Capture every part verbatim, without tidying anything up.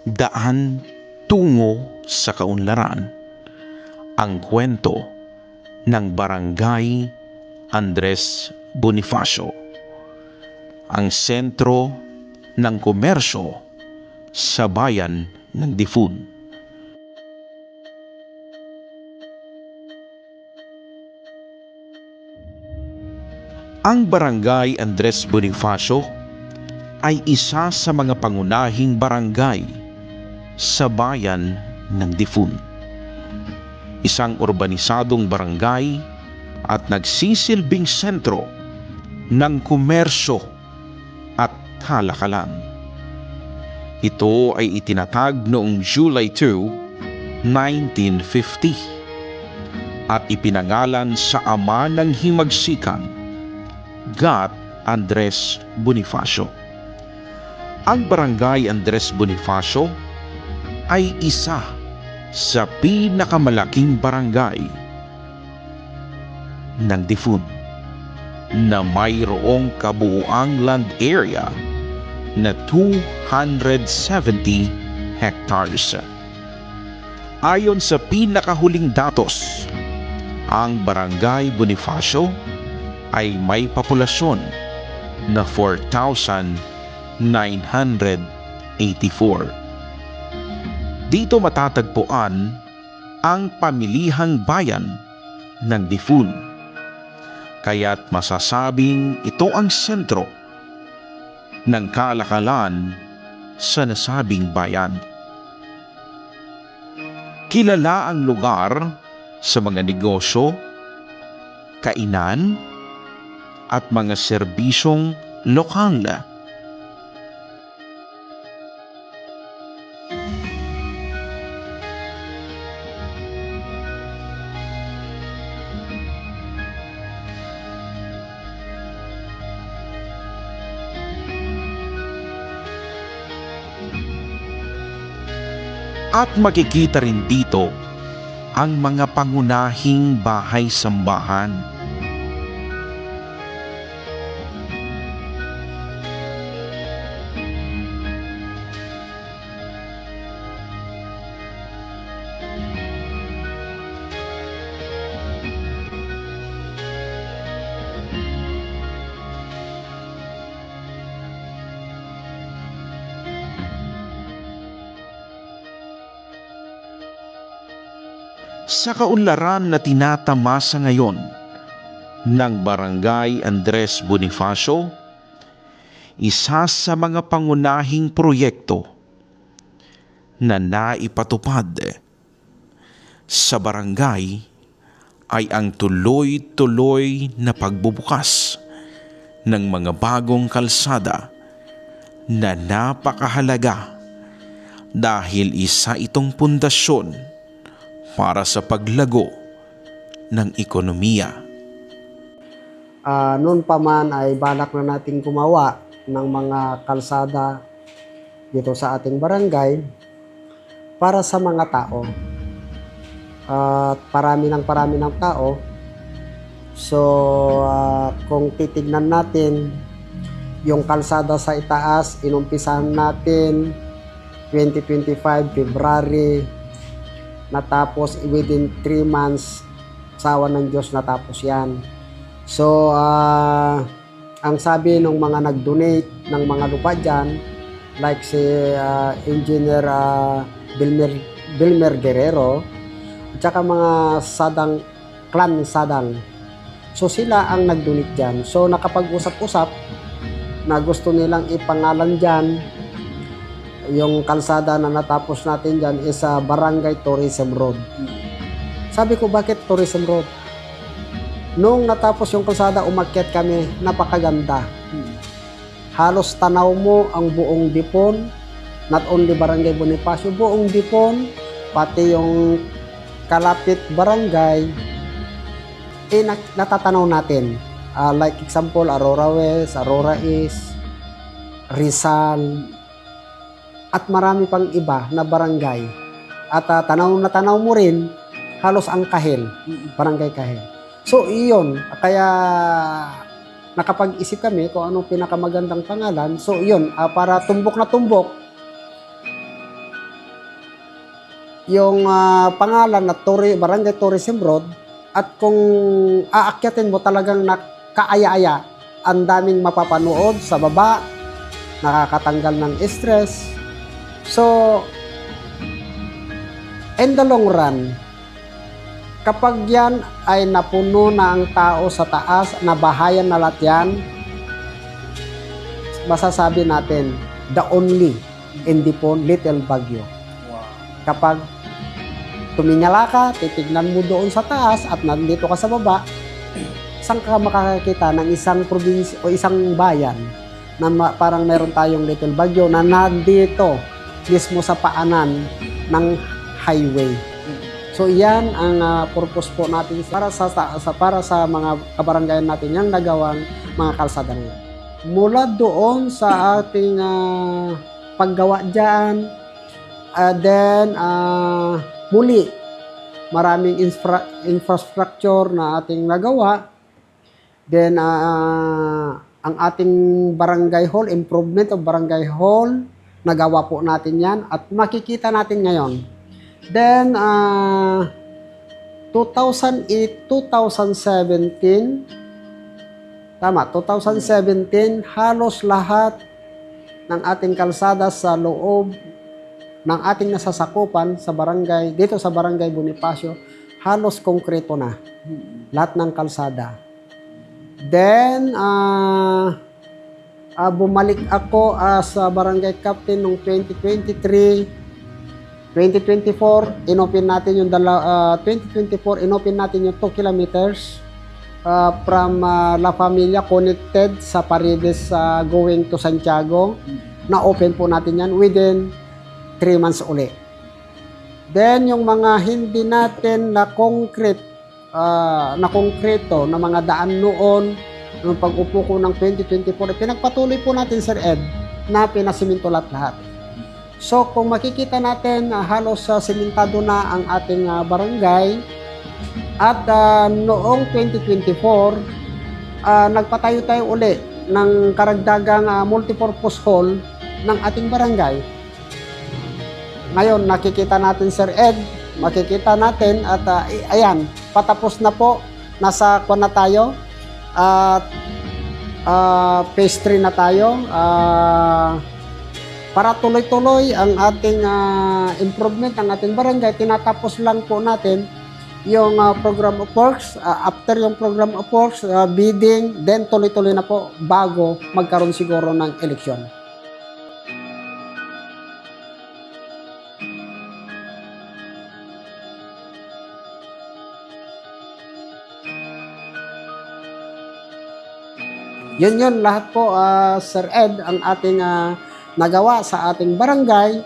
Daan tungo sa kaunlaran. Ang kwento ng Barangay Andres Bonifacio, ang sentro ng komersyo sa bayan ng Difun. Ang Barangay Andres Bonifacio ay isa sa mga pangunahing barangay sa bayan ng Difun. Isang urbanisadong barangay at nagsisilbing sentro ng komersyo at kalakalan. Ito ay itinatag noong July two, nineteen fifty, at ipinangalan sa ama ng himagsikan, Gat Andres Bonifacio. Ang Barangay Andres Bonifacio ay isa sa pinakamalaking barangay ng Difun na mayroong kabuuang land area na two hundred seventy hectares. Ayon sa pinakahuling datos, ang Barangay Bonifacio ay may populasyon na four thousand nine hundred eighty-four. Dito matatagpuan ang pamilihang bayan ng Difun, kaya't masasabing ito ang sentro ng kalakalan sa nasabing bayan. Kilala ang lugar sa mga negosyo, kainan, at mga serbisyong lokal. At makikita rin dito ang mga pangunahing bahay-sambahan. Sa kaunlaran na tinatamasa ngayon ng Barangay Andres Bonifacio, isa sa mga pangunahing proyekto na naipatupad sa barangay ay ang tuloy-tuloy na pagbubukas ng mga bagong kalsada na napakahalaga dahil isa itong pundasyon para sa paglago ng ekonomiya. Ah, noon pa man ay balak na nating gumawa ng mga kalsada dito sa ating barangay para sa mga tao. At parami ng parami ng tao. So, ah, kung titignan natin, yung kalsada sa itaas, inumpisahan natin twenty twenty-five, February, natapos within three months, sa awan ng Diyos, natapos yan. So, ah, ang sabi ng mga nag-donate ng mga lupa dyan, like si, ah, Engineer, ah, Bilmer, Bilmer Guerrero, at saka mga Sadang, Clan Sadang. So, sila ang nag-donate dyan. So, nakapag-usap-usap na gusto nilang ipangalan dyan yung kalsada na natapos natin dyan is, ah, Barangay Tourism Road. Sabi ko, "Bakit Tourism Road?" Nung natapos yung kalsada, umakyat kami, napakaganda. Halos tanaw mo ang buong Dipon, not only Barangay Bonifacio, buong Dipon, pati yung kalapit barangay, eh, na-, natatanaw natin. Ah, like example, Aurora West, Aurora East, Rizal, at marami pang iba na barangay. At, ah, tanaw na tanaw mo rin, halos ang Kahil, Barangay Kahil. So, iyon, kaya nakapag-isip kami kung anong pinakamagandang pangalan. So, iyon, ah, para tumbok na tumbok, Yung, ah, pangalan na Turi-, Barangay Tourism Road, at kung aakyatin mo talagang nakaaya-aya, ang daming mapapanood sa baba, nakakatanggal ng stress. So, in the long run, kapag yan ay napuno na ang tao sa taas, nabahayan na lahat yan, masasabi natin, the only in Dipon, Little Baguio. Wow. Kapag tuminyala ka, titignan mo doon sa taas at nandito ka sa baba, saan ka makakakita ng isang probinsya o isang bayan na ma-, parang meron tayong Little Baguio na nandito mismo sa paanan ng highway. So, yan ang, ah, purpose po natin para sa, sa, sa, para sa mga kabarangayan natin yung nagawang mga kalsada na yan. Mula doon sa ating, ah, paggawa dyan, ah, then, ah, muli, maraming infra-, infrastructure na ating nagawa. Then, ah, ang ating barangay hall, improvement of barangay hall, nagawa po natin yan at makikita natin ngayon. Then, ah, two thousand eight, two thousand seventeen, tama, two thousand seventeen, halos lahat ng ating kalsada sa loob ng ating nasasakupan sa barangay, dito sa Barangay Bonifacio, halos konkreto na lahat ng kalsada. Then, ah, ah, bumalik ako as a barangay captain noong twenty twenty-three. Twenty twenty-four, inopen natin yung dala-, ah, twenty twenty-four, inopen natin yung two kilometers, ah, from, ah, La Familia connected sa Paredes, ah, going to Santiago. Na-open po natin yan within three months uli. Then, yung mga hindi natin na-concrete, ah, nakongkreto na mga daan noon, noong pag-upo ko ng twenty twenty-four, pinagpatuloy po natin, Sir Ed, na pinasiminto lahat-lahat. So, kung makikita natin, ah, halos, ah, simentado na ang ating, ah, barangay. At, ah, noong twenty twenty-four, ah, nagpatayo tayo uli ng karagdagang, ah, multipurpose hall ng ating barangay. Ngayon, nakikita natin, Sir Ed, makikita natin at, ah, i-, ayan, patapos na po, nasa kwan na tayo, at, ah, phase three na tayo. Ah, para tuloy-tuloy ang ating, ah, improvement, ang ating barangay, tinatapos lang po natin yung, ah, program of works. Ah, after yung program of works, ah, bidding, then tuloy-tuloy na po bago magkaroon siguro ng eleksyon. Yun, yun, lahat po, ah, Sir Ed, ang ating, ah, nagawa sa ating barangay.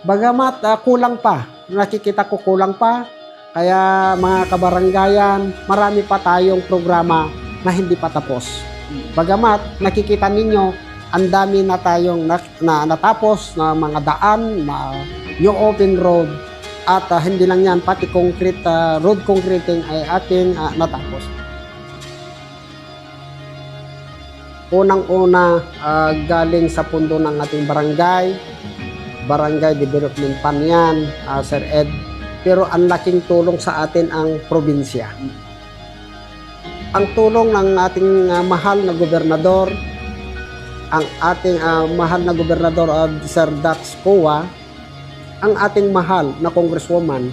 Bagamat, ah, kulang pa, nakikita ko kulang pa. Kaya, mga kabarangayan, marami pa tayong programa na hindi pa tapos. Bagamat, nakikita ninyo, ang dami na tayong na, na natapos na mga daan, na new open road, at, ah, hindi lang yan, pati concrete, ah, road concreting ay ating, ah, natapos. Unang-una, ah, galing sa pondo ng ating barangay, Barangay Development Fund yan, ah, Sir Ed. Pero ang laking tulong sa atin ang probinsya. Ang tulong ng ating, ah, mahal na gobernador, ang ating, ah, mahal na gobernador, ah, Sir Dax Cua, ang ating mahal na Congresswoman,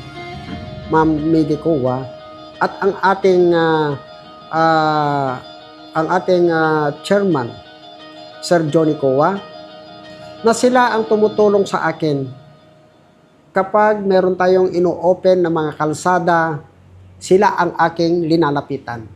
Ma'am Miggy Cua, at ang ating, ah, ah, ang ating, ah, chairman, Sir Johnny Cua, na sila ang tumutulong sa akin. Kapag meron tayong ino-open na mga kalsada, sila ang aking linalapitan.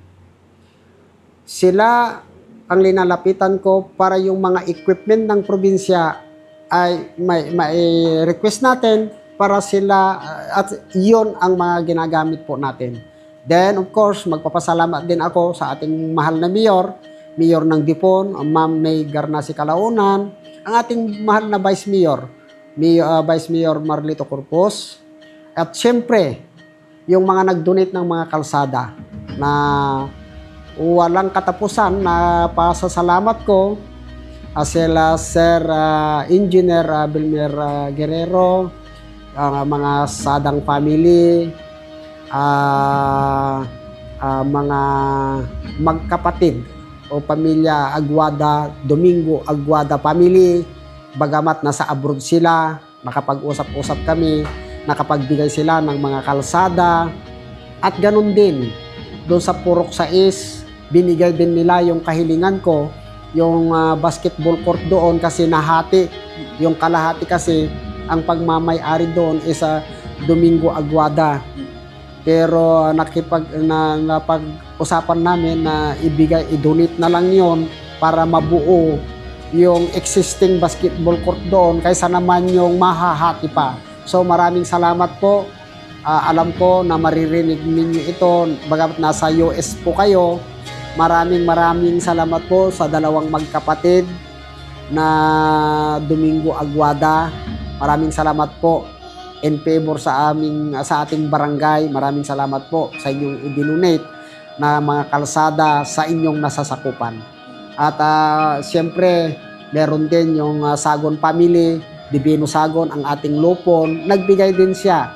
Sila ang linalapitan ko para yung mga equipment ng probinsya ay may, mai-request natin para sila, ah, at yun ang mga ginagamit po natin. Then, of course, magpapasalamat din ako sa ating mahal na mayor, mayor ng Dipon, Ma'am May Garnasi Calaunan, ang ating mahal na vice mayor, Mayor, ah, Vice Mayor Marlito Corpus, at siyempre, yung mga nag-donate ng mga kalsada na walang katapusan na pasasalamat ko, ah, sila Sir, ah, Engineer, ah, Belmer, ah, Guerrero, ah, mga Sadang family, ah, ah, mga magkapatid o pamilya Aguada, Domingo Aguada family, bagamat nasa abroad sila, nakapag-usap-usap kami, nakapagbigay sila ng mga kalsada, at ganun din, doon sa Purok sais, binigay din nila yung kahilingan ko, yung, ah, basketball court doon kasi nahati, yung kalahati kasi ang pagmamay-ari doon is, ah, Domingo Aguada. Pero, ah, nakipag-, na, napag-usapan namin na ibigay, i-donate na lang yon para mabuo yung existing basketball court doon kaysa naman yung mahahati pa. So, maraming salamat po. Ah, alam ko na maririnig ninyo ito, bagamat nasa U S po kayo. Maraming, maraming salamat po sa dalawang magkapatid na Domingo Aguada. Maraming salamat po in favor sa aming, sa ating barangay. Maraming salamat po sa inyong idinonate na mga kalsada sa inyong nasasakupan. At, ah, siyempre, meron din yung, ah, Sagon family, Divino Sagon, ang ating lupon, nagbigay din siya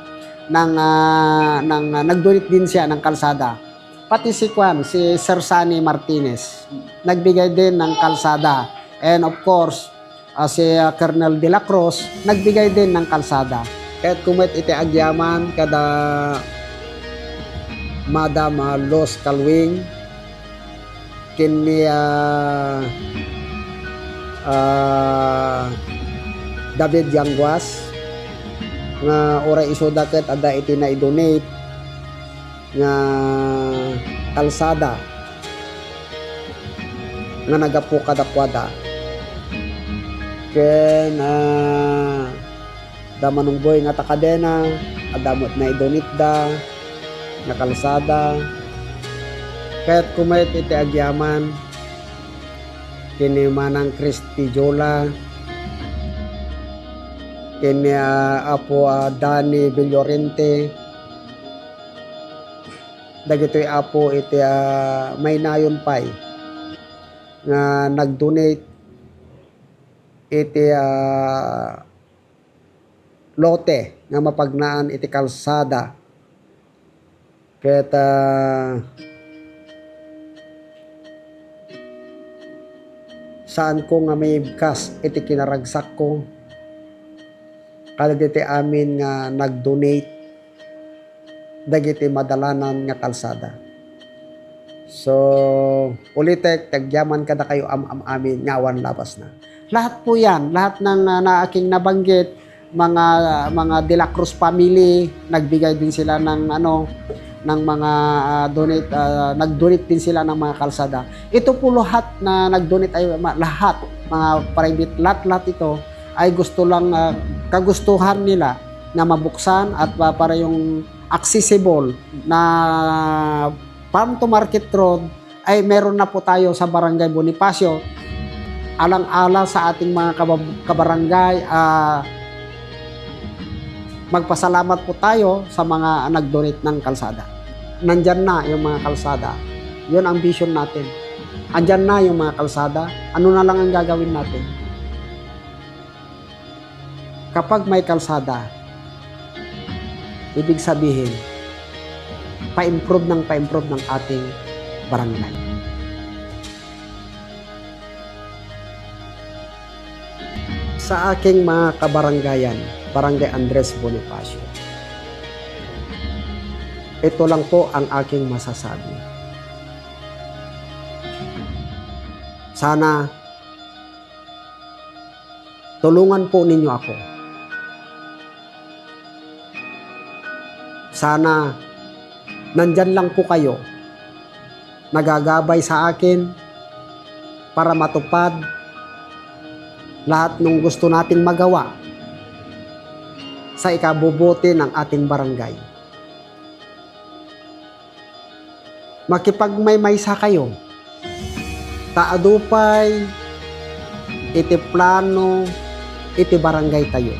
ng, ah, ng, ah, nag-donate din siya ng kalsada. Pati si Kwan, si Sir Sunny Martinez, nagbigay din ng kalsada. And of course, ah, si, ah, Colonel De La Cruz, nagbigay din ng kalsada. Ket kumet iti agyaman kada Madam, ah, Luz Calwing, ken ni, ah, ah, David Yanguas, nga uray isuda ket adda iti naidonate nga kalsada nga naggapu kadakuada. Ken, ah, da Manungboy nga takadena, adda met naidonate da nga kalsada. Ket kumet iti agyaman ken ni Manang Christy Jola, ken ni, ah, Apo, ah, Danny Villorente, dagitoy apo iti, ah, maynayon pay nga nag-donate iti, ah, lote nga mapagnaan iti kalsada. Ket, ah, saanko nga maibkas iti kinaragsakko kadagiti amin nga nag-donate dagiti madalanan nga kalsada. So, ulitek, ti agyaman kadakayo am-am-amin nga awan labasna. Lahat po yan, lahat ng, ah, na aking nabanggit, mga, mga De La Cruz family, nagbigay din sila ng, ano, ng mga, ah, donate, ah, nag-donate din sila ng mga kalsada. Ito po lahat na nag-donate ay ma-, lahat, mga private lot, lahat ito ay gusto lang, ah, kagustuhan nila na mabuksan at pa-, para yung accessible na farm to market road ay meron na po tayo sa Barangay Bonifacio. Alang-ala sa ating mga kabab-, kabarangay, ah, magpasalamat po tayo sa mga nag-donate ng kalsada. Nandyan na yung mga kalsada. Yun ang vision natin. Andyan na yung mga kalsada. Ano na lang ang gagawin natin? Kapag may kalsada, ibig sabihin, pa-improve ng pa-improve ng ating barangay. Sa aking mga kabaranggayan, Barangay Andres Bonifacio, ito lang po ang aking masasabi. Sana tulungan po ninyo ako. Sana nandyan lang po kayo, nagagabay sa akin para matupad lahat ng gusto nating magawa sa ikabubuti ng ating barangay. Makipagmaymaysa kayo. Ta adu pay iti plano iti barangay tayo.